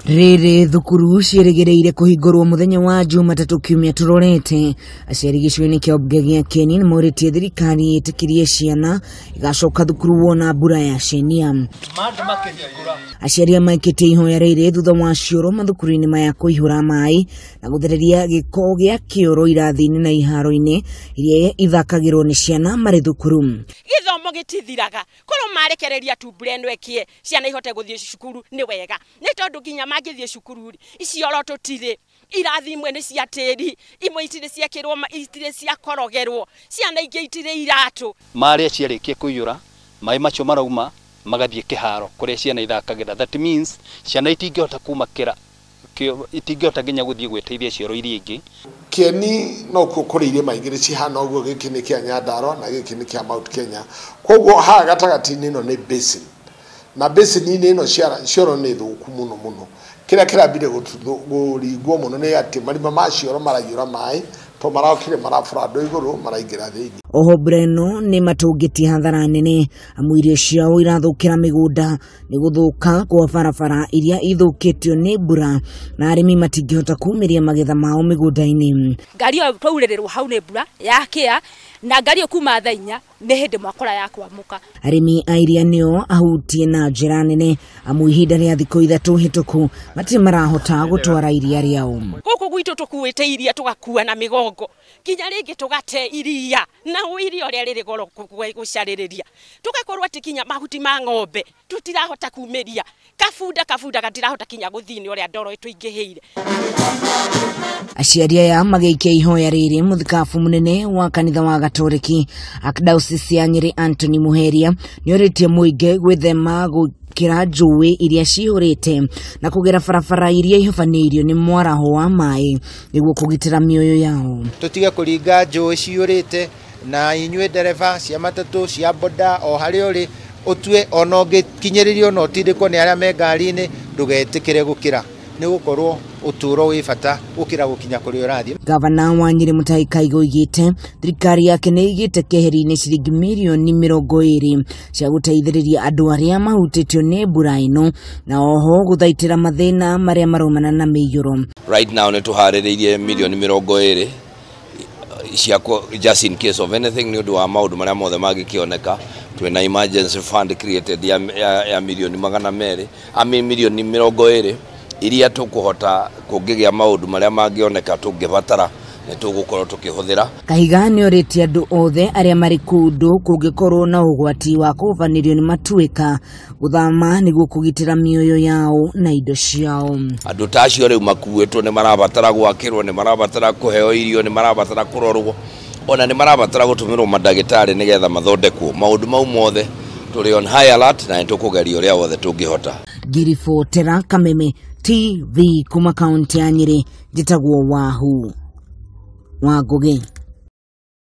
Rĩrĩ thukuru ciĩrĩgĩrĩire kũhingũrwo mũthenya wa Jumatatũ kiumia tũrorete. Aciari gĩcigo-inĩ kĩa mbunge gĩa Kieni nĩmorĩtie thirikari ĩtĩkĩrie ciana igacoka thukuru wona mbura yacenia. Aciari aya maikĩtie ihoya rĩrĩ thutha wa cioro mathukuru-inĩ maya kũihũra maĩ na gũthereria gĩko gĩa kĩoro irathi-inĩ na iharo-inĩ iria ithakagĩrwo nĩ ciana marĩ thukuru. Gĩthomo gĩtithiraga korwo marekereria tu mbura ĩno ĩkĩe ciana ihote gũthiĩ cukuru nĩ wega, nĩ tondũ nginya mangĩthiĩ cukuru rĩ icioro tũtirĩ, irathi imwe nĩ cia tĩri, imwe itirĩ ciekĩrwo, itirĩ ciakorogerwo, ciana ingĩ itirĩ iratũ. Marĩa ciarĩkia kũiyũra maĩ macio marauma magathiĩ kĩharo kũrĩa ciana ithakagĩra. That means ciana itingĩhota kuma kĩra itingĩhota nginya gũthiĩ gwĩteithia cioro iria ingĩ. Kieni no kuo kũrĩ irĩma igĩrĩ cihana ũguo, gĩkĩ nĩ kĩa Nyandarua na gĩkĩ nĩ kĩa Mount Kenya. Koguo haha gatagatĩ-inĩ ĩno nĩ basin, na basin-inĩ ĩno cioro nĩ thũku mũno mũno. Kĩrĩa kĩrambire kũringwo mũno nĩ atĩ marima ma cioro maraiyũra maĩ to marokire marabura andũ igũrũ maraingĩra thĩinĩ. Oho mbura ĩno nĩ matũngĩtie hathara nene amu irio ciao irathũkĩra mĩgũnda nĩ gũthũka kwa barabara iria ithũkĩtio nĩ mbura na arĩmi matingĩhota kumĩria magetha mao mĩgũnda-inĩ. Ngari ĩyo twaurĩrĩrwo hau nĩ mbura yakĩa na ngari ĩyo kuma thaa inya nĩ hĩndĩ mwakora ya kwamũka. Arĩmi a iria nĩo ahutie na njĩra nene amu ihinda rĩa thikũ ithatũ hĩtũku matirĩ marahota gũtwara iria rĩao. Gũkũ gwitũ tũkuĩte iria tũgakua na mĩgongo nginya rĩngĩ tũgate iria na iria ũrĩa rĩrĩ goro gũcarĩrĩria tũgakorwo atĩ kinya mahuti ma ng'ombe tũtirahota kumĩria, kabunda kabunda gatirahota kinya gũthiĩ nĩ ũrĩa ndoro ĩtũingĩhĩire. Aciari aya magĩikia ihoya rĩrĩ mũthikabu mũnene wa kanitha wa Gatoreki Archdiocese ya Nyĩrĩ Anthony Muheria nĩorĩtie mũingĩ gwĩthema gũkĩra njũĩ iria cihũrĩte na kũgera barabara iria ihobanĩirio nĩ mwaraho wa maĩ nĩguo kũgitĩra mĩoyo yao. Tũtige kũringa njũĩ cihũrĩte na inyuĩ ndereba cia matatũ cia boda o harĩa ũrĩ ũtue ona ũngĩkinyĩrĩrio na ũtindĩkwo nĩ arĩa me ngari-inĩ ndũgetĩkĩre gũkĩra nĩ gũkorwo ũtũũro wĩ bata gũkĩra gũkinya kũrĩa ũrathiĩ. Gavana wa Nyĩrĩ Mutahi Kaiga oigĩte thirikari yake nĩ ĩigĩte keheri-inĩ ciringi mirioni 20 cia gũteithĩrĩria andũ arĩa mahutĩtio nĩ mbura ĩno na oho gũthaitĩra mathĩna marĩa maraumana na mĩiyũro. Right now nĩ tũharĩrĩirie mirioni 20 cia just in case of anything nĩ ũndũ wa maũndũ marĩa mothe mangĩkĩoneka. Twĩna emergency fund created ya mirioni 200, milioni 20 iria tũkũhota kũngĩgĩa maũndũ marĩa mangĩoneka tũngĩbatara nĩ tũgũkorwo tũkĩhũthĩra. Kahiga nĩorĩtie andũ othe arĩa marĩ kũndũ kũngĩkorwo na ũgwati wa kũhobanĩrio nĩ matuĩka gũthama nĩguo kũgitĩra mĩoyo yao na indo ciao. Andũ ta acio rĩu makuĩtwo nĩ marabatara gwakĩrwo, nĩ marabatara kũheo irio, nĩ marabatara kũrorwo, ona nĩ marabatara gũtũmĩrwo mandagĩtarĩ nĩgetha mathondekwo. Maũndũ mau mothe tũrĩ on high alert na nĩ tũkũgeria ũrĩa wothe tũngĩhota. Ngiribotera Kameme TV kuma kaunti ya Nyĩrĩ, njĩtagwo Wahu wa Ngũgĩ.